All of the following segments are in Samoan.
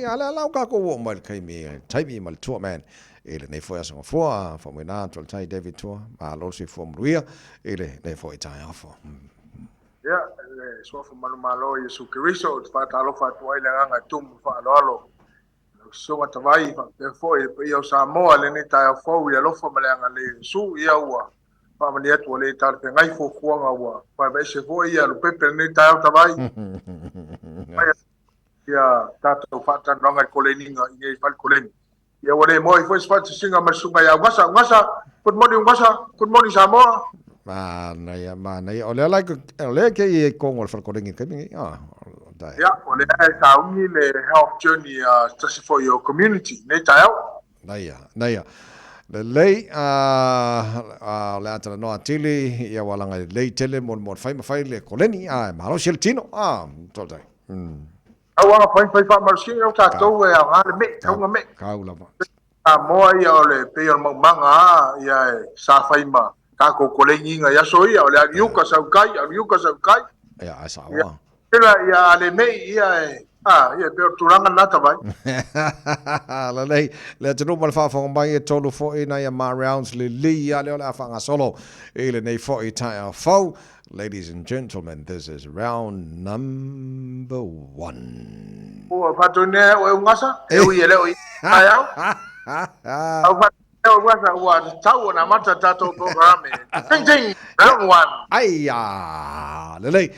lalolagi, a o lea la ua kākou oo mai i le taimi, taimi ma le Tua Man i lenei foi aso gafua. Faamanuina atu le Tai David Tua, malo le soifua manuia i lenei foi taeao fou. Ia, le suafa manumalo o Iesu Keriso, ou te faatalofa atu ai i le agaga e tumu faaaloalo i lau Susuga Tavai faapea foi le paia o Samoa i lenei taeao fou i le alofa ma le agalelei o Iesu. Ia ua faamalie atu ua le talafeagai fuafuaga ua vaevaeese foi ia Lopepe i lenei taeao Tavai. Ia tatou faatalanoaga i le koleniga i nei fale koleni. Ia ua le moe ai foi se faatasiga ma le susuga ia Ugasa. Ugasa, good morning Ugasa, good morning Samoa. Manaia, manaia. O lea la, o lea ke i kongo le falekoleni i le taimi nei. Ah, o Ia, o lea e sauni le health journey a se tasi foi o community nei taeao. Naia, naia. Lelei, a, o le a talanoa atili, ia ua laga lelei tele mo le mo le fai ma fai le koleni, a, e malosi ai le tino, a, toltai. Au aga fai fai faamalosiga o tatou e aoga le me'i, tauga me'i. Kau lava. Samoa ia o le pei o le maumaga a ia e sa fai ma tatou koleniga i aso ia o le alu i uka sau kai, alu i uka sau kai. Ia ae sao a. Ia ia a le me'i ia e a ia pei o le tulaga lena Tavai. Lelei, le atunuu ma le faafofoga mai e tolu foi nai a ma rounds lelei a lea o le a faagasolo i lenei foi taeao fou. Ladies and gentlemen, this is round number one. Ua faatoinea e oe Ugasa, e ui e le o i taeao. Au faatoinea Ugasa, ua tatau ona amata tatou polokalame. Ting ting, round one. Aia, lelei.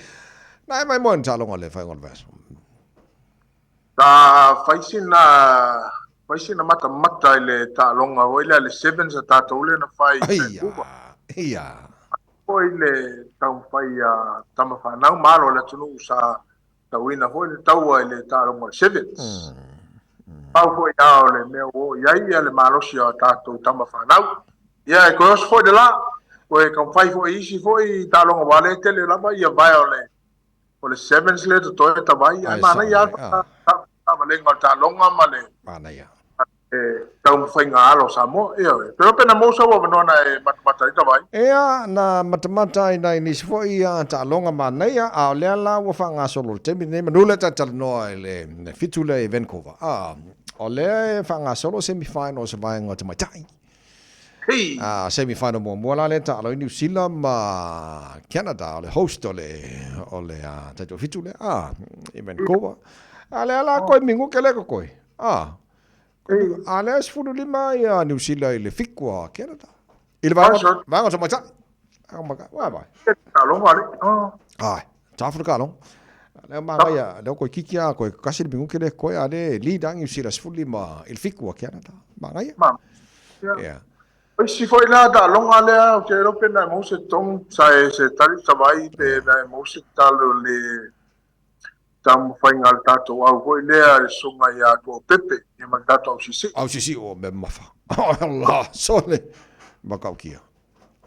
Na e mai moe na taaloga le faaiuga o le vaiaso. Sa fai sina, fai sina matamata i le taaloga foi lea le sevens a tatou lea na fai i Vancouver. Aia, ia. Foi le taumafai a tama fanau ma alo o le atunuu sa tauina foi le taua i le taaloga o le sevens. Pau foi a o le mea ua oo i ai ia le malosi o a tatou tama fanau. Ia e toe oso foi le la, toe taumafai foi i isi foi taaloga aua o lea e tele lava ia vae o le O le sevens lea totoe Tavai, ae manaia lava taavalega o le taaloga ma le manaia taumafaiga alo o Samoa. Ioe. Pe iloa pe na maua sau avanoa na e matamata ai Tavai? Ea, na matamata ai nai nisi foi taaloga manaia, a o lea la ua faagasolo i le taimi lenei, manu lea ta talanoa i le fitu lea i Vancouver. A, o lea e faagasolo semi final o se vaega o tamaitai. Hei! A, semi final muamua la lea taalo ai Niu Sila ma Canada, o le host o le, o le taitoafitu lea, a, i Vancouver. A lea la koe minguke lea kokoe. A, a lea 15 ia Niu Sila i le fiku a Canada. I le vaega, vaega o tamaitai. Vaega o tamaitai. Vai vai. Taaloga le. Ai, tafu le taaloga. Lea manaia, lea koe kiki a koe kasi le minguke le koe a le lead a Niu Sila 15 i le fiku a Canada. Manaia. Ma. Yeah. O isi foi la taaloga lea ou te iloa pe na e maua se tonu sa e se tali Savaii pe na e maua se talo le taumafaiga a le tatou au foi lea le susuga ia Tuaopepe ia ma le tatou au siisii. Au siisii ua mea mamafa. Allah sole. Matautia.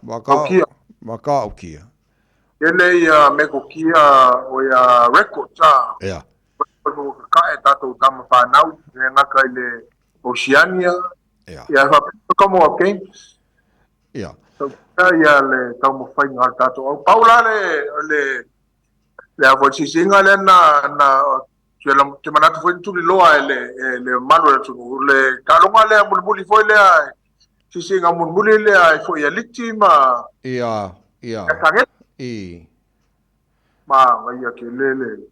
Matautia. Matautia. Tele ia metotia o ia records a. Ia. Record ua kakae tatou tama fanau e gata i le Oceania. Ia. Ia faapea Commonwealth Games. Ia. Tautia ia le taumafaiga a le tatou au. Pau la le le le a foi sisiga lea na na te manatu foi na tuliloa e le e le mamalu o le atunuu le taaloga lea mulimuli foi lea sisiga mulimuli lea e foi ia Liti ma Ia, ia. I. Ma ia ke lele.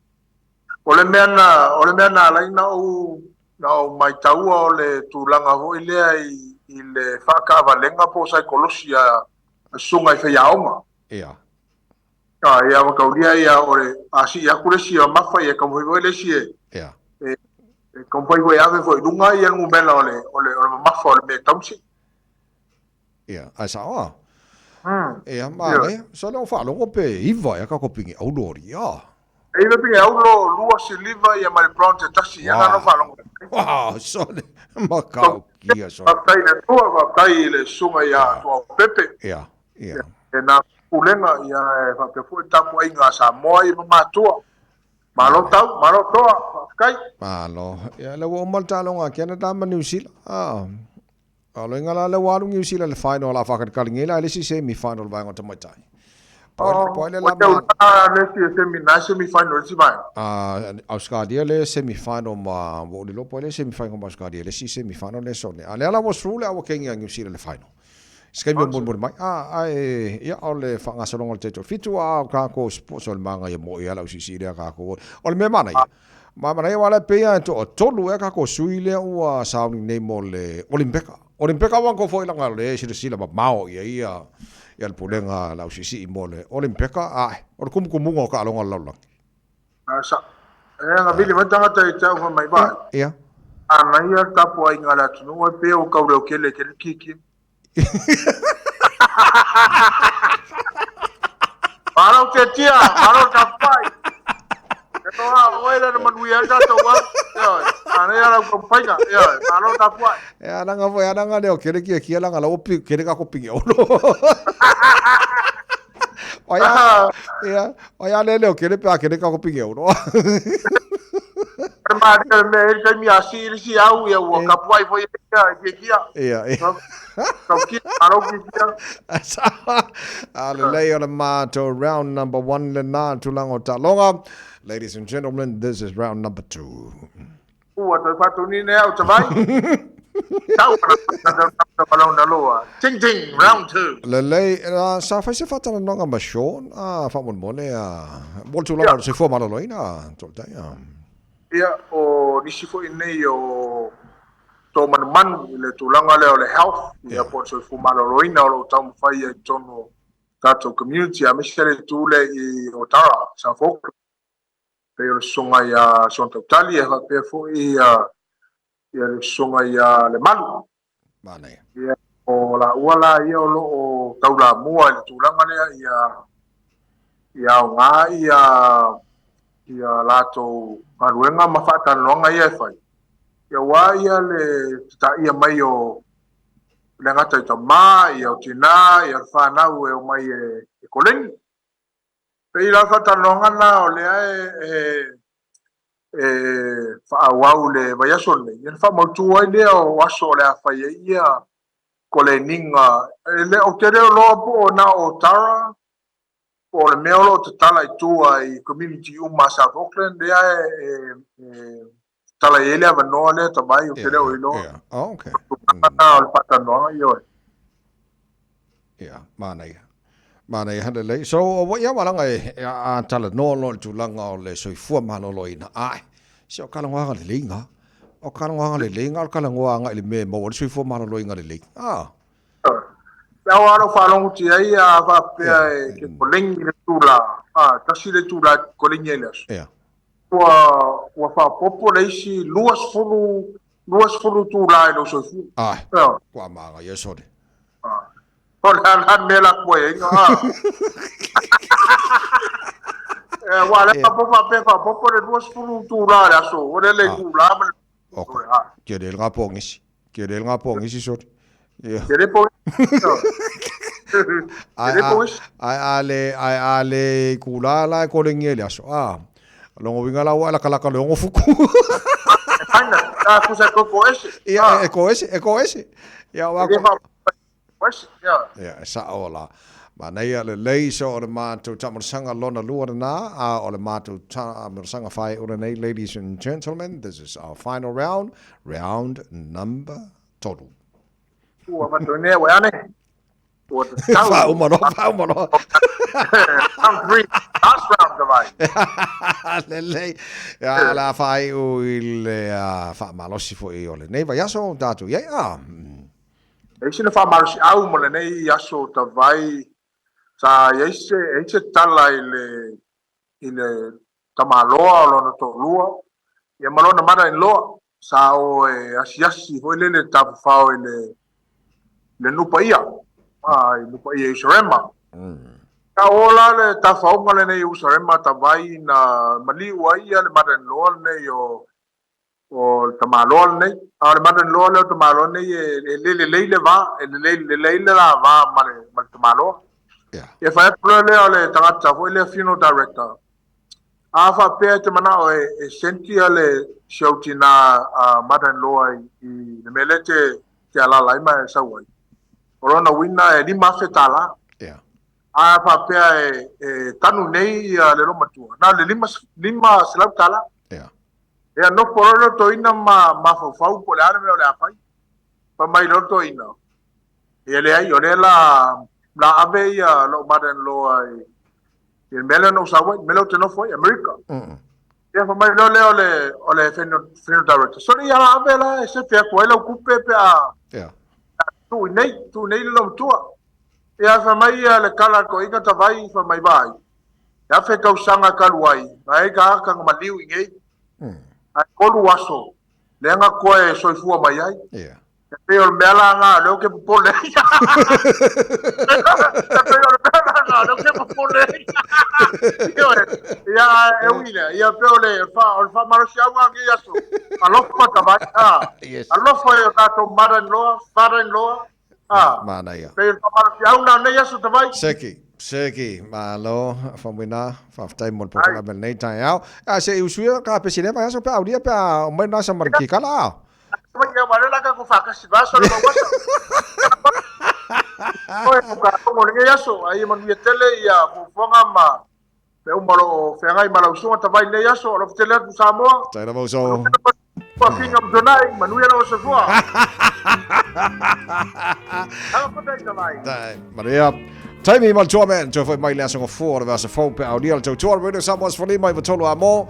O le mea na o le mea na ala ai na ou na ou maitaua o le tulaga foi lea i i le faakaavalega po o saikolosi a susuga i faiaoga. Ia. A, ia mataulia ia o le a sii atu le isi o mafa ia taumafai foi le isi e Ia. e e taumafai foi e ave foi i luga ia le numera o le o le o le mamafa o le mea e tausi. Ia, ae sao a. Ia, manaia. So lea ua faalogo pe iva ea tatou pine auro alii, a. E iva pine auro, lua siliva ia ma le bronze e tasi, ia na no faalogo. Wow, sole, matautia sole. Faafetai i le Atua, faafetai i le susuga ia Tuaopepe. Ia, ia. E nā pulega, ia e faapea foi le tapuaiga a Samoa ia ma matua. Malo tau, malo toa, faafetai. Malo. Ia, lea ua uma le taaloga a Canada ma Niu Sila. A. A o loiga la lea ua alu Niu Sila i le final, o le a faakalikali nei la i le isi semi final o le vaega o tamaitai. Po le la ma le si semi na semi final si vai. Australia le semi final ma wo le lo po le semi final ma Australia le si semi final le so le. A le ala wo sru le awa kengi New Zealand le final. Skai mo mo mai a ai ia o le whangasolonga le teto fitu a ka ko sports o le manga ia mo ia lau sisi lea ka ko o le mea mana ia. Ma mana ia wala pe ia to tolu e ka ko sui lea ua sauni nei mo le Olimpeka. Olimpeka wan ko foi langa le sila sila ma mao ia ia ia le pulega lau sisi i mo le Olimpeka a o le kumukumunga o ka alonga lau langi. Sa e nga vili mai tangata i te au mai vai. Ia. A mai ia tapu ai ngā le atunu e pe o kau leo kele kele kiki. Malo te tia, malo ka pai. E toa oe le manuia e tātou au. Ane ala ko painga, malo ka pai. E ananga foi ananga leo kele kia kia langa lau pi kele ka ko pingi ono. Oia, ia, oia le leo kele pe a kele ka ko pingi ono. Ma le me e mi asi si au ia ua ka pai foi ia kia. Ia. Ka kia malo kia. A le lei o le mātou round number 1 le nā tūlanga o Talonga. Ladies and gentlemen, this is round number 2. Ua te whatu ni ne au te vai. Tau ana loa. Ting ting, round 2. Le lei, sa whai se whatana nonga ma Sean, a whamon a mo tūlanga o se fua maloloina, tō tai. Ia, o nisi fo nei o tō manumanu i le tūlanga lea o le health, ia po o se fua maloloina o lo tau mwhai i tono tātou community, a misi le tūle i Otara, South Auckland. Pe o le songa ia Sean Tautali, e whapea fo i ia le songa ia le malu. Mānei. Ia, o la uala ia o lo o taula mua i le tūlanga lea, ia o ngā ia lātou ngaluenga ma whaatanoanga ia e whai. Ia wā ia le tata ia mai o le ngata i tamā, ia o tina, ia o whanau e o mai e kolengi. Pe i la whaatanoanga na o lea e whaawau le vaiaso nei. Ia whamautua ai lea o aso o le a whai e ia koleninga. E le o te reo loa po o na o Tara, o le mea o lo te tala i tua i community uma South Auckland, lea e tala i ele awanoa lea tamai o te reo i loa. Oh, okay. O le whaatanoanga i oe. Ia, mānei. Mānei hana lei. So, ia walanga e a tala noa loa le tūlanga o le soifua maloloina. Ai, se o kalangoanga le leinga. O kalangoanga le leinga, o kalangoanga i le me maua le soifua maloloina le leinga. Ah. Lau aro whalongu ti ai a whapea e ke kolengi le tūla. Tasi le tūla kolengi e leaso. Ia. Ua whapopo le isi 20 tūla e lo soifua. Ai, kua maanga ia sore. O le ala me la koe inga. Wa le whapopo le 20 tūla le aso. O le le tūla. Kia le ngā pongisi. Kia le ngā pongisi sore. Kia le pongisi. Ai a le kula la kolengi e le aso. Longo winga la ua la kalaka le ongo fuku. Aina, kusa ko ese. Ia, e ko ese, e ko ese. Ia wa ko. Ia, sa o la. Manaia le leisa o le mātou tamarasanga lona lua na, a o le mātou tamarasanga whai ora nei, ladies and gentlemen, this is our final round, round number 3. Ua matou nea wa ane. Ua te tau. Whaumano, whaumano. Round 3, last round davai. Lelei. Ia la whai o i le whaamalosi fo i o le nei vai aso tātou iai. E isi na whaamalosi au mo le nei aso tavai sa e isi tala i le tamaloa o lona tōlua. Ia malona mara in loa sa o e asiasi hoi lele tafufao i le nupa ia. I nupa ia i Sarema. Ka ola le tafaunga le nei Usarema tavai na maliu ai ia le mara in loa nei o le tamaloa nei. A le mara in loa le o tamaloa nei e lele leile va, e lele leile la va ma le tamaloa. E whae pula lea o le tangata foi lea funeral director. A whapea te mana o e senti a le siauti na mother-in-law i le mele te alala ima e sauai. O rona wina e 5,000 tala. Yeah. A faapea e tanu nei ia le loomatua, na o le $500. Ia nofo loa le toeaina ma mafaufau po o le a le mea o le a fai. Fai mai loa le toeaina, ia leai, o lea la ave ia lou mother-in-law i le mea lea na ou sau ai, le mea lea ou te nofo ai, Amerika. Ia fai mai loa lea o le funeral director, sole ia ave la e sefe atu ai lau tupe pe a tuu i nei, tuu nei le loomatua. Ia fai mai ia le tala a le toeaina tavai, fai mai vaai. E afe tausaga talu ai, ai tagata na maliu i nei. Ae 3 aso, lea na toe soifua mai ai. E pei o le mea la na lea ou te popole ai. E pei o le mea la na lea ou te popole ai. Ioe, ia e ui lea, ia pei o le faamalosiauga nei aso. Alofa tavai, a. Alofa i o tatou mother-in-law, father-in-law, a. Manaia. Pei o le faamalosiauga nei aso tavai. Seki, seki, malo, whamwina, whaftai mo le pokona mele nei tai au. A se i usuia ka pesi le vai aso pe aulia pe a o mai nasa mariki kala au. Ia wale la ka ku whakasi vaso le mawasa. Oe, ko ka tongo lenei aso, ai manuia tele ia fuafuaga ma me uma o feagai ma lau susuga tavai lenei aso, alofa tele atu Samoa. Tai lava uso. Ua finga mtonai, manuia lau soifua. Aga kota i tavai. Tai, Maria. Taimi ma le tua men, toe foi mai le aso gafua o le vasa fou pe aulia le tautua, Radio Samoa 15 i tolu a mo.